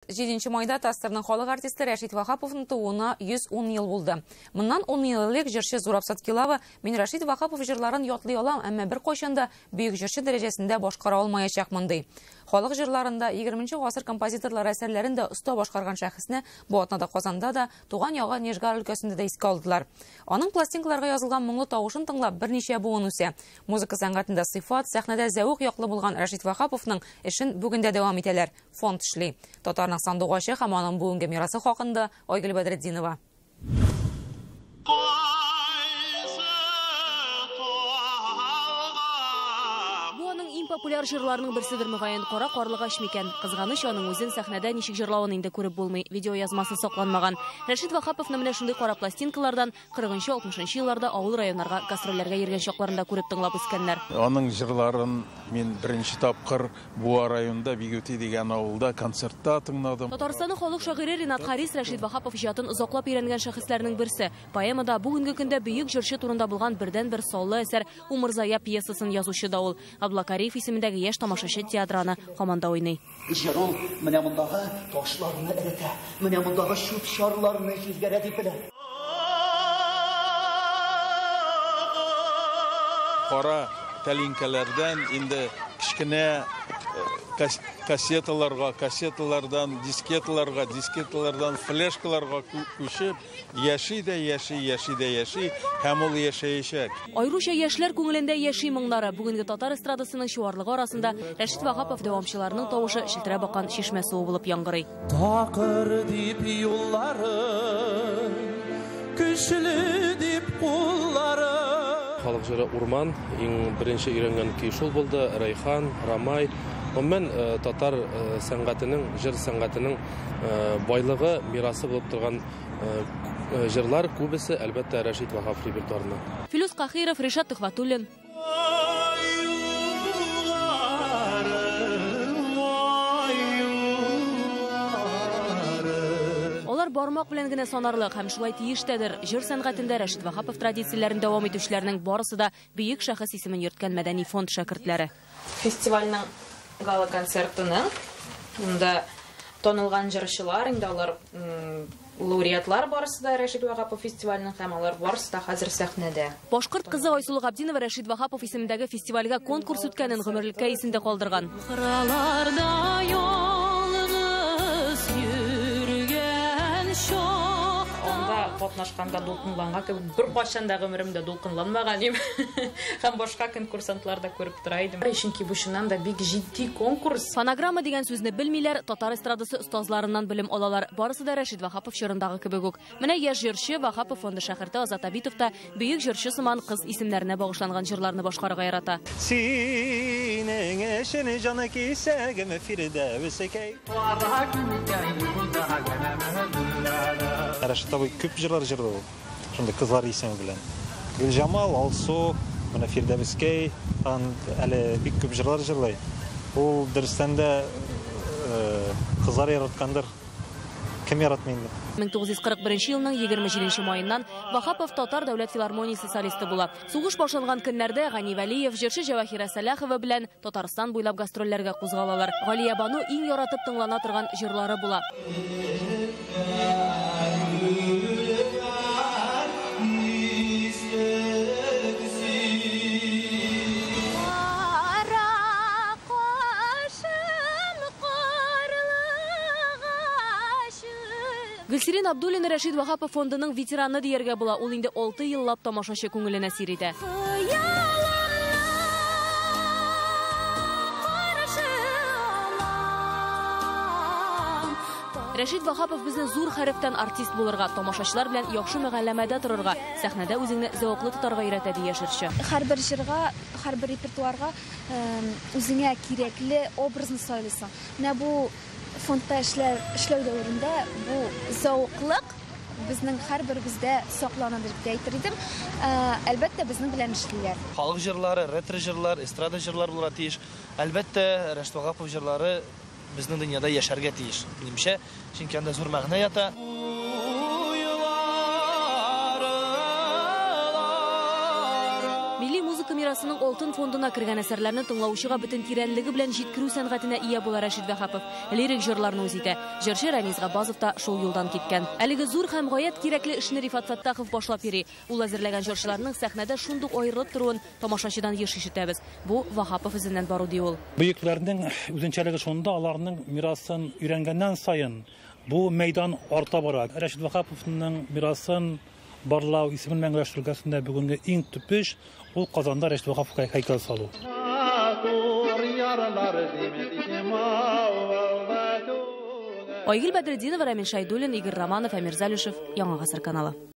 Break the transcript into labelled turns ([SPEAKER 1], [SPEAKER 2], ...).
[SPEAKER 1] 7 майда ТАССРның халык артисты Рәшит Ваһаповның тууына 110 ел булды. Моннан 10 ел элек җырчы Зураб Саткилава «Мин Рәшит Ваһапов җырларын ятлый алам, әмма беркайчан да бөек җырчы дәрәҗәсендә башкара алмаячакмын», ди. Халык җырларында 20 гасыр композиторлары әсәрләрен дә оста башкарган шәхесне бу атнада Казанда да, туган ягы Нижгар өлкәсендә дә искә алдылар. Аның пластинкаларга язылган моңлы тавышын тыңлап берничә буын үсә. Музыка сәнгатендә сыйфат, сәхнәдә зәвык яклы булган Рәшит Ваһаповның эшен бүген дә дәвам итәләр. Фонд эшли. Татарның сандугачы һәм аның бүгенге мирасы хакында Айгөл Бәдретдинова.
[SPEAKER 2] Бу аның иң популяр җырларының берседер мөгаен, Кара карлыгач микән. Кызганыч, аның үзен сәхнәдә ничек җырлавын инде күреп булмый. Видео язмасы сакланмаган. Рәшит Ваһаповны менә шундый кара пластинкалардан 40-60 елларда авыл районнарга гастрольләргә йөргән чакларында күреп тыңлап үскәннәр.
[SPEAKER 3] Аның җырларын мин беренче тапкыр Буа районында Бигүти дигән авылда концертта тыңладым.
[SPEAKER 2] Татарстанның халык шагыйре Ринат Харис Рәшит Ваһапов иҗатын озаклап өйрәнгән шәхесләрнең берсе. Поэмада бүгенге көндә бөек җырчы турында булган бердәнбер саллы әсәр Умырзая пьесасын язучы да ул. Абдулла Кариев исемендәге яшь тамашачы театры аны һаман да уйный.
[SPEAKER 4] Җыр ул менә мондагы ташларны эретә, менә мондагы чүп-чарларны җилгәрә дип белә.
[SPEAKER 3] Кара тәлинкәләрдән инде кечкенә кассеталарга, кассеталардан дискеталарга, дискеталардан флешкаларга күчеп яши дә яши, яши дә яши һәм ул яшәячәк.
[SPEAKER 2] Аеруча яшьләр күңелендә яши моңнары. Бүгенге татар эстрадасының чуарлыгы арасында Рәшит Ваһапов дәвамчыларының тавышы челтерәп аккан чишмә суы булып яңгырый.
[SPEAKER 5] Такыр дип юллары, көчле дип куллары.
[SPEAKER 6] Халык җыры Урман иң беренче өйрәнгән көй шул булды. Рәйхан, Рамай, гомумән татар сәнгатенең, җыр сәнгатенең байлыгы, мирасы булып торган җырлар күбесе, әлбәттә, Рәшит Ваһапов репертуарында.
[SPEAKER 2] Филүс Кахиров, Ришат Төхвәтуллин. Алар бармак белән генә санарлык һәм шулай тиештәдер. Җыр сәнгатендә Рәшит Ваһапов традицияләрен дәвам итүчеләрнең барысы да бөек шәхес исемен йөрткән мәдәни фонд шәкертләре.
[SPEAKER 7] Фестивальнең гала-концертының монда танылган җырчылар, инде алар лауреатлар барысы да Рәшит Ваһапов фестиваленең һәм алар барысы да хәзер сәхнәдә.
[SPEAKER 2] Башкорт кызы Айсылу Габдинова Рәшит Ваһапов исемендәге фестивальгә конкурс үткәнен гомерлеккә исендә калдырган.
[SPEAKER 8] Кырларда ялгыз йөргән чакта.
[SPEAKER 7] Анда катнашканда дулкынланган кебек беркайчан да гомеремдә дулкынланмаган идем. Һәм башка конкурсантлар да күреп тора идем. Чөнки бу чыннан да бик җитди конкурс.
[SPEAKER 2] Фонограмма дигән сүзне белмиләр, татар эстрадасы остазларыннан белем алалар. Барысы да Рәшит Ваһапов чорындагы кебек үк. Менә яшь җырчы Ваһапов фонды шәкерте Азат Абитов та бөек җырчы сыман кыз исемнәренә багышланган җырларны башкарырга ярата.
[SPEAKER 5] Синең өчен җаны кисәгем Фирдәвескәй. Рәшит абый күп җырлар җырлады ул. Шундый кызлар исеме белән. Гөлҗамал, Алсу, менә Фирдәвескәй, тагын әле бик күп җырлар җырлый. Ул дөрестән дә кызлар яраткандыр. Кем яратмый инде?
[SPEAKER 2] 1941 елның 27 маеннан Ваһапов Татар дәүләт филармониясе солисты була. Сугыш башланган көннәрдә Гани Вәлиев, җырчы Җәвәһирә Сәләхова белән Татарстан буйлап гастрольләргә кузгалалар. Галия Бану иң яратып тыңлана торган җырлары була. Гөлсирин Абдуллина Рәшит Ваһапов фондының ветераны дияргә була. Ул инде 6 еллап тамашачы күңеленә әсир итә. Рәшит Ваһапов безне зур хәрефтән артист булырга, тамашачылар белән яхшы мөгамәләдә торырга, сәхнәдә үзеңне зәвыклы тотарга өйрәтә, ди яшь җырчы.
[SPEAKER 9] Һәрбер җырга, һәрбер репертуарга үзеңә кирәкле образны сайлыйсың. Менә бу фондта эшләү дәверендә бу зәвыклык безнең һәрберебездә саклана дип тә әйтер идем. Әлбәттә, безнең белән эшлиләр.
[SPEAKER 10] Халык җырлары, ретро җырлар, эстрада җырлар булырга тиеш. Әлбәттә, Рәшит Ваһапов җырлары безнең дөньяда яшәргә тиеш. Минемчә, чөнки анда зур мәгънә ята.
[SPEAKER 2] Милли музыка мирасының алтын фондына кергән әсәрләрне тыңлаучыга бөтен тирәнлеге белән җиткерү сәнгатенә ия була Рәшит Ваһапов. Лирик җырларны үз итә. Җырчы Рәмиз Габбазов та шул юлдан киткән. Әлеге зур һәм гаять кирәкле эшне Рифат Фәттахов башлап йөри. Ул әзерләгән җырчыларның сәхнәдә шундук аерылып торуын тамашачыдан еш ишетәбез. Бу Ваһапов эзеннән бару ди ул.
[SPEAKER 11] Бөекләрнең үзенчәлеге шунда, аларның мирасын өйрәнгәннән саен бу мәйдан арта бара. Рәшит Ваһаповның мирасын барлау, исемен мәңгеләштерү өлкәсендә бүгенге иң төп эш ул Казанда Рәшит Ваһаповка һәйкәл салу.
[SPEAKER 2] Айгөл Бәдретдинова, Рамил Шайдуллин, Игорь Романов, Әмир Залишев, Яңа Гасыр каналы.